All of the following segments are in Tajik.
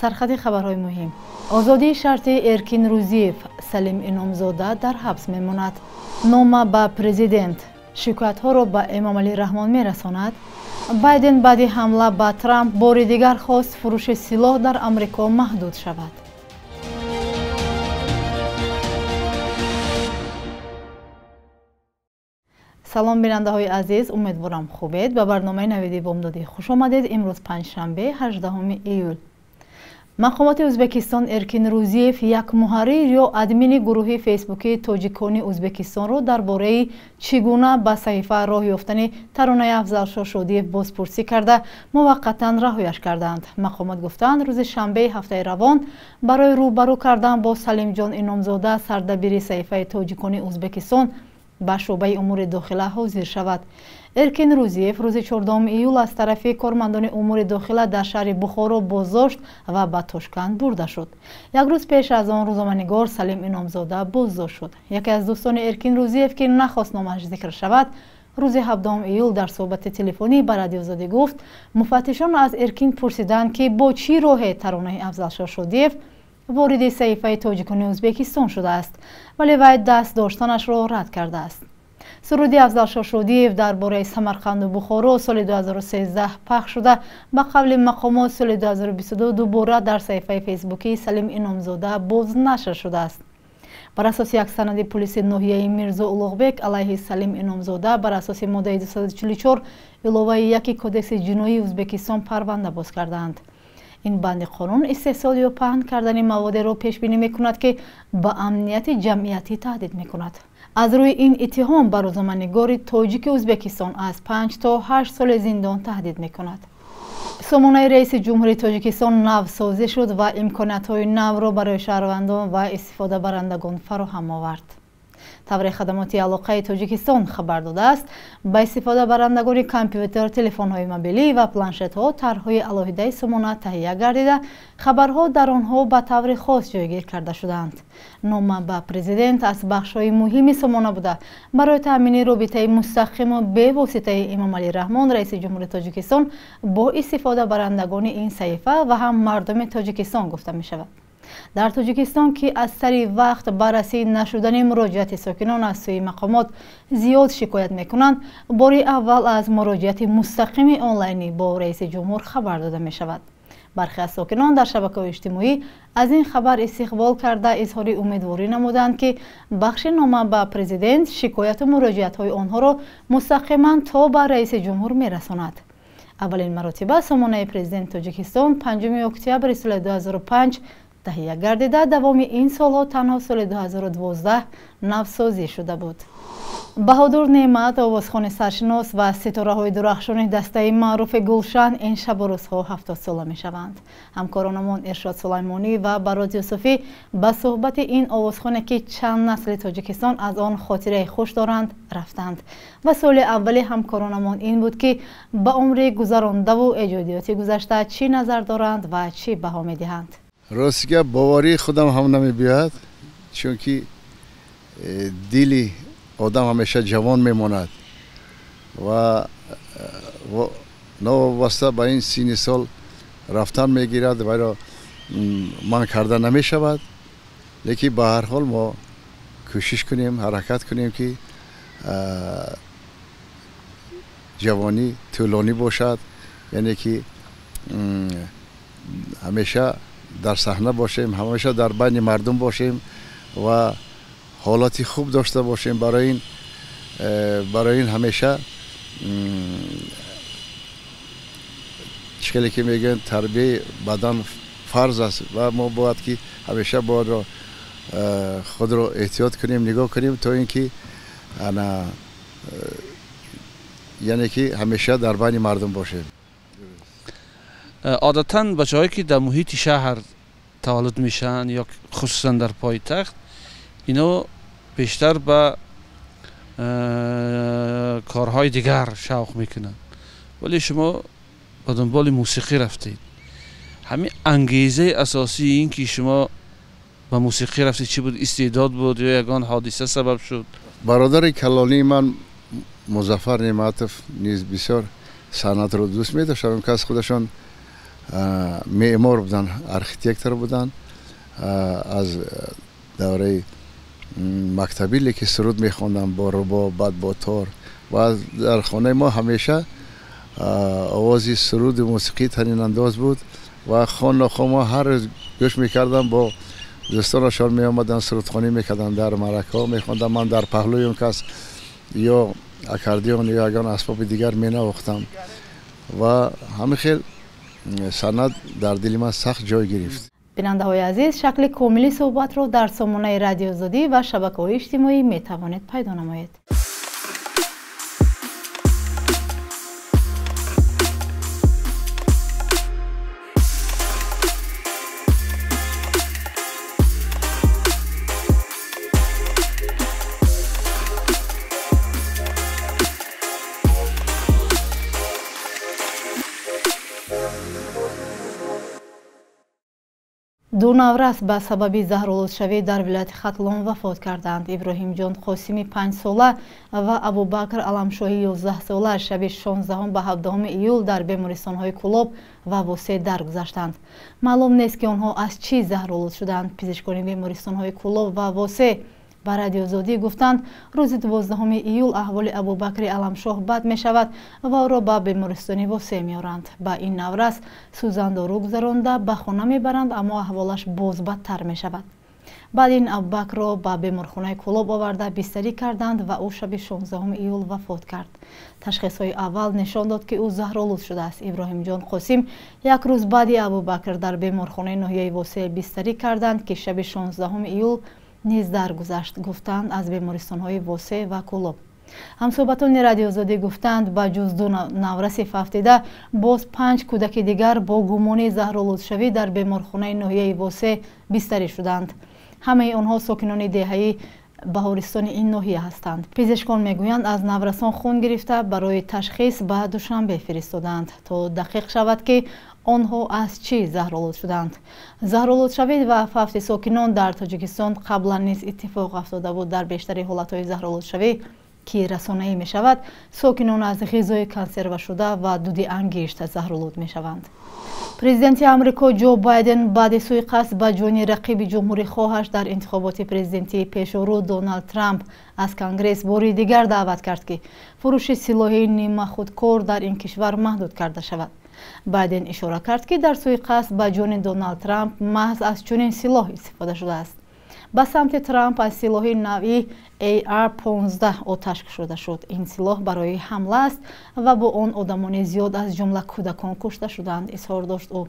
Сархати хабарҳои муҳим. Озодии шарти Эркин Рӯзиев, Салим Иномзода дар ҳабс мемонад. Нома ба президент шикоятҳоро ба Эмомалӣ Раҳмон мерасонад. Байден баъди ҳамла ба Трамп бори дигар хост фурӯши силоҳ дар Амрико маҳдуд шавад. Салом бинандаҳои азиз, умедворам хубед. Ба барномаи Навиди Бомдодӣ хуш омадед. Имрӯз панҷшанбе, 18 июл. Мақомоти Ӯзбекистон Эркин Рӯзиев, як муҳаррир ё админи гурӯҳи фейсбукии тоҷикони Ӯзбекистонро дар бораи чӣ гуна ба саҳифа роҳ ёфтани таронаи Афзалшоҳ Шодиев бозпурсӣ карда, муваққатан раҳояш карданд. Мақомот гуфтанд, рӯзи шанбеи ҳафтаи равон барои рӯбарӯ кардан бо Салимҷон Иномзода, сардабири саҳифаи тоҷикони Ӯзбекистон, ба шӯъбаи умури дохила ҳозир шавад. Эркин Рӯзиев рӯзи 14 июл аз тарафи кормандони умури дохила дар шаҳри Бухоро боздошт ва ба Тошканд бурда шуд. Як рӯз пеш аз он рӯзноманигор Салим Иномзода боздошт шуд. Яке аз дӯстони Эркин Рӯзиев, ки нахост номаш зикр шавад, рӯзи 17 июл дар суҳбати телефонӣ ба Радиоозодӣ гуфт, муфаттишон аз Эркин пурсиданд, ки бо чӣ роҳе таронаи Афзалшоҳ Шодиев вориди саҳифаи тоҷикони Ӯзбекистон шудааст, вале вай даст доштанашро рад кардааст. Суруди Афзалшоҳ Шодиев дар бораи Самарқанду Бухоро соли 2013 пахш шуда, ба қавли мақомот соли 2022 дубора дар саҳифаи фейсбукии Салим Иномзода бознашр шудааст. Бар асоси як санади пулиси ноҳияи Мирзо Улуғбек алайҳи Салим Иномзода бар асоси моддаи 244 иловаи 1 Кодекси ҷиноии Ӯзбекистон парванда боз кардаанд. Ин банди қонун истеҳсол ё паҳн кардани маводеро пешбинӣ мекунад, ки ба амнияти ҷамъиятӣ таҳдид мекунад. Аз рӯи ин иттиҳом ба рӯзноманигори тоҷики Ӯзбекистон аз 5 то 8 соли зиндон таҳдид мекунад. Сомонаи раиси ҷумҳурии Тоҷикистон навсозӣ шуд ва имкониятҳои навро барои шаҳрвандон ва истифодабарандагон фароҳам овард. Тавре хадамоти алоқаи Тоҷикистон хабар додааст, ба истифодабарандагони компютер, телефонҳои мобилӣ ва планшетҳо тарҳҳои алоҳидаи сомона таҳия гардида, хабарҳо дар онҳо ба таври хос ҷойгир карда шудаанд. Нома ба президент аз бахшҳои муҳими сомона буда, барои таъмини робитаи мустақиму бевоситаи Эмомалӣ Раҳмон, раиси ҷумҳури Тоҷикистон, бо истифодабарандагони ин саҳифа ва ҳам мардуми Тоҷикистон гуфта мешавад. Дар Тоҷикистон, ки аз сари вақт баррасӣ нашудани муроҷиати сокинон аз сӯи мақомот зиёд шикоят мекунанд, бори аввал аз муроҷиати мустақими онлайнӣ бо раиси ҷумҳур хабар дода мешавад. Бархе аз сокинон дар шабакаҳои иҷтимоӣ аз ин хабар истиқбол карда, изҳори умедворӣ намуданд, ки бахши нома ба президент шикояту муроҷиатҳои онҳоро мустақиман то ба раиси ҷумҳур мерасонад. Аввалин маротиба сомонаи президенти Тоҷикистон 5 октябри соли 2005 таҳия гардида, давоми ин солҳо танҳо соли 2012 навсозӣ шуда буд. Баҳодур Неъмат, овозхони саршинос ва ситораҳои дурахшони дастаи маъруфи Гулшан, ин шабу рӯзҳо 70 сола мешаванд. Ҳамкоронамон Иршод Сулаймонӣ ва Барод Юсуфӣ ба суҳбати ин овозхоне, ки чанд насли Тоҷикистон аз он хотираи хуш доранд, рафтанд. Ва суоли аввали ҳамкоронамон ин буд, ки ба умри гузарондаву эҷодиёти гузашта чӣ назар доранд ва чӣ баҳо медиҳанд. Рости гап, боварии худам ҳам намебиёяд, чунки дили одам ҳамеша ҷавон мемонад ва новобаста ба ин синни сол рафтан мегирад, вайро манъ карда намешавад. Лекин ба ҳар ҳол мо кӯшиш кунем, ҳаракат кунем, ки ҷавонӣ тӯлонӣ бошад, яъне ки ҳамеша дар саҳна бошем, ҳамеша дар байни мардум бошем ва ҳолати хуб дошта бошем. Барои ин ҳамеша, чӣ хеле ки мегӯянд, тарбияи бадан фарз аст ва мо бояд ки ҳамеша боядро худро эҳтиёт кунем, нигоҳ кунем, то ин ки ана яъне ки ҳамеша дар байни мардум бошем. Одатан бачаҳое ки дар муҳити шаҳр таваллуд мешаванд ё хусусан дар пойтахт, ино бештар ба корҳои дигар шавқ мекунанд, вале шумо ба дунболи мусиқӣ рафтед. Ҳамин ангезаи асосии ин ки шумо ба мусиқӣ рафтед чӣ буд? Истеъдод буд ё ягон ҳодиса сабаб шуд? Бародари калонии ман Музаффар Неъматов низ бисёр санъатро дӯст медошт. Он кас худашон меъмор буданд, архитектор буданд. Аз давраи мактабӣ лекин суруд мехондам бо рубоб, баъд бо тор ва дар хонаи мо ҳамеша овози суруду мусиқӣ танинандоз буд ва хон нохо мо ҳар рӯз гӯш мекардам, бо дӯстонашон меомаданд, сурудхонӣ мекарданд, дар маъракаҳо мехондам. Ман дар паҳлӯи он кас ё аккордеон ё ягон асбоби дигар менавохтам ва ҳамин хел санъат дар дили ман сахт ҷой гирифт. Бинандаҳои азиз, шакли комили суҳбатро дар сомонаи Радиои Озодӣ ва шабакаҳои иҷтимоӣ метавонед пайдо намоед. Ду наврас ба сабаби заҳролудшавӣ дар вилояти Хатлон вафот карданд. Иброҳимҷон Қосими 5-сола ва Абубакр Аламшоҳи 11-сола шаби 16 ба 17 июл дар бемористонҳои Кӯлоб ва Восе даргузаштанд. Маълум нест, ки онҳо аз чӣ заҳролуд шуданд. Пизишкони бемористонҳои Кӯлоб ва Восе ба Радиои Озодӣ гуфтанд, рӯзи 12 июл аҳволи Абубакри Аламшоҳ бад мешавад ва ӯро ба бемористони Восе меоранд. Ба ин наврас сӯзандору гузаронда ба хона мебаранд, аммо аҳволаш боз бадтар мешавад. Баъд ин Абубакрро ба беморхонаи Кӯлоб оварда бистарӣ карданд ва ӯ шаби 16 июл вафот кард. Ташхисҳои аввал нишон дод, ки ӯ заҳролуд шудааст. Иброҳимҷон Қосим як рӯз баъди Абубакр дар беморхонаи ноҳияи Восе бистарӣ карданд, ки шаби 16 июл низ даргузашт, гуфтанд аз бемористонҳои Восе ва Кӯлоб. Ҳамсӯҳбатони Радиои Озодӣ гуфтанд, ба ҷуз ду навраси фавтида боз 5 кӯдаки дигар бо гумони заҳролудшавӣ дар беморхонаи ноҳияи Восе бистарӣ шуданд. Ҳамаи онҳо сокинони деҳаи баҳористони ин ноҳия ҳастанд. Пизишкон мегӯянд, аз наврасон хун гирифта барои ташхис ба Душанбе фиристоданд, то дақиқ шавад, ки онҳо аз чӣ заҳролуд шуданд. Заҳролудшавӣ ва фавти сокинон дар Тоҷикистон қаблан низ иттифоқ афтода буд. Дар бештари ҳолатҳои заҳролудшавӣ, ки расонаӣ мешавад, сокинон аз ғизои консервашуда ва дуди ангишт заҳролуд мешаванд. Президенти Амрико Ҷо Байден баъди суиқасд ба ҷони рақиби ҷумҳурихоҳаш дар интихоботи президентии пешорӯ Доналд Трамп аз Конгресс бори дигар даъват кард, ки фурӯши силоҳи нимахудкор дар ин кишвар маҳдуд карда шавад. Байден ишора кард, ки дар суиқасд ба ҷони Доналд Трамп маҳз аз чунин силоҳ истифода шудааст. Ба самти Трамп аз силоҳи навъи AR-15 оташ кушода шуд. Ин силоҳ барои ҳамла аст ва бо он одамони зиёд, аз ҷумла кӯдакон, кушта шуданд, изҳор дошт ӯ.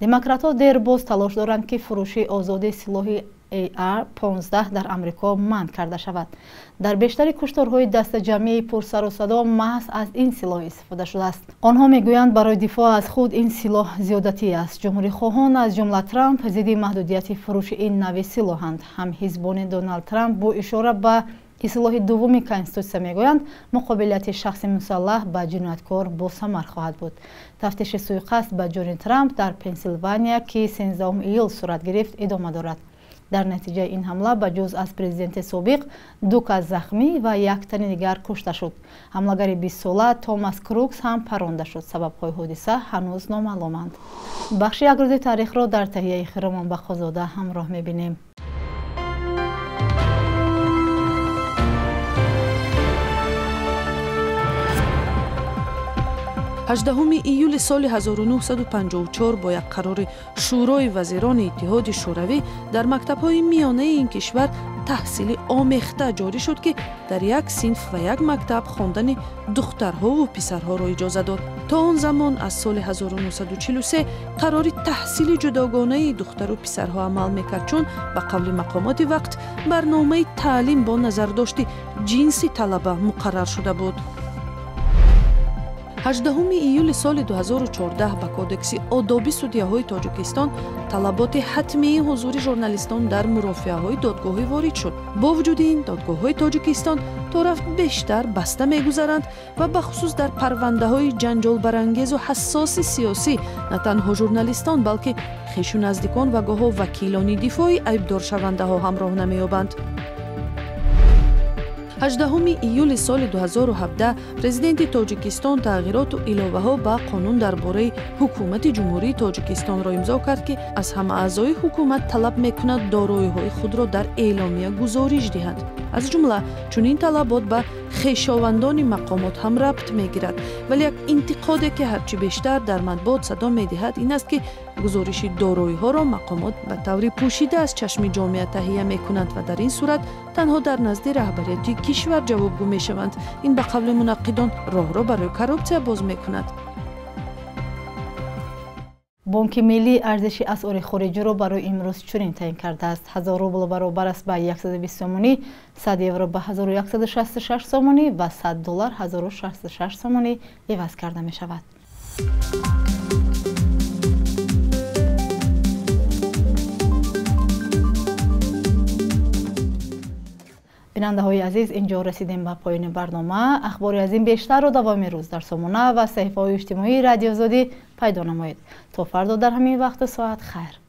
Демократҳо дербоз талош доранд, ки фурӯши озоди силоҳи AR-15 дар Амрико манъ карда шавад. Дар бештари кушторҳои дастаҷамъии пурсарусадо маҳз аз ин силоҳ истифода шудааст. Онҳо мегӯянд, барои дифоъ аз худ ин силоҳ зиёдатӣ аст. Ҷумҳурихоҳон, аз ҷумла Трамп, зидди маҳдудияти фурӯши ин нави силоҳанд. Ҳамҳизбони Доналд Трамп бо ишора ба ислоҳи дуввуми конститутсия мегӯянд, муқобилияти шахси мусаллаҳ ба ҷинояткор босамар хоҳад буд. Тафтиши суиқасд ба ҷони Трамп дар Пенсилвания, ки 13 июл сурат гирифт, идома дорад. Дар натиҷаи ин ҳамла ба ҷуз аз президенти собиқ 2 кас захмӣ ва 1 тани дигар кушта шуд. Ҳамлагари 20-сола Томас Крукс ҳам паронда шуд. Сабабҳои ҳодиса ҳанӯз номаълуманд. Бахши як рӯзи таърихро дар таҳияи Хиромон Бақозода ҳамроҳ мебинем. 18 июли соли 1954 бо як қарори Шӯрои вазирони Иттиҳоди Шӯравӣ дар мактабҳои миёнаи ин кишвар таҳсили омехта ҷорӣ шуд, ки дар як синф ва як мактаб хондани духтарҳову писарҳоро иҷоза дод. То он замон аз соли 1943 қарори таҳсили ҷудогонаи духтару писарҳо амал мекард, чун ба қавли мақомоти вақт барномаи таълим бо назардошти ҷинси талаба муқаррар шуда буд. 18 июли соли 2014 ба Кодекси одоби судяҳои Тоҷикистон талаботи ҳатмии ҳузури журналистон дар мурофиаҳои додгоҳӣ ворид шуд. Бо вуҷуди ин, додгоҳҳои Тоҷикистон то рафт бештар баста мегузаранд ва бахусус дар парвандаҳои ҷанҷолбарангезу ҳассоси сиёсӣ на танҳо журналистон, балки хешу наздикон ва гоҳо вакилони дифои айбдоршавандаҳо ҳамроҳ намеёбанд. 18 июли соли 2017 президенти Тоҷикистон тағйироту иловаҳо ба қонун дар бораи ҳукумати Ҷумҳурии Тоҷикистонро имзо кард, ки аз ҳама аъзои ҳукумат талаб мекунад дороиҳои худро дар эъломия гузориш диҳанд. Аз ҷумла чунин талабот ба хешовандони мақомот ҳам рабт мегирад. Вале як интиқоде ки ҳарчи бештар дар матбуот садо медиҳад ин аст, ки гузориши дороиҳоро мақомот ба таври пӯшида аз чашми ҷомеа таҳия мекунанд ва дар ин сурат танҳо дар назди раҳбарияти кишвар ҷавобгӯ мешаванд. Ин ба қавли мунаққидон роҳро барои коррупсия боз мекунад. Бонки Миллӣ арзиши асъори хориҷиро барои имрӯз чунин таъин кардааст. 1000 рубл баробар аст ба 120 сомонӣ, 100 евро ба 1166 сомонӣ ва 100 доллар 1066 сомонӣ иваз карда мешавад. Бинандаҳои азиз, инҷо расидем ба поёни барнома. Ахбори аз ин бештарро давоми рӯз дар сомона ва саҳифаҳои иҷтимоии Радиоозодӣ пайдо намоед. То фардо дар ҳамин вақту соат хайр.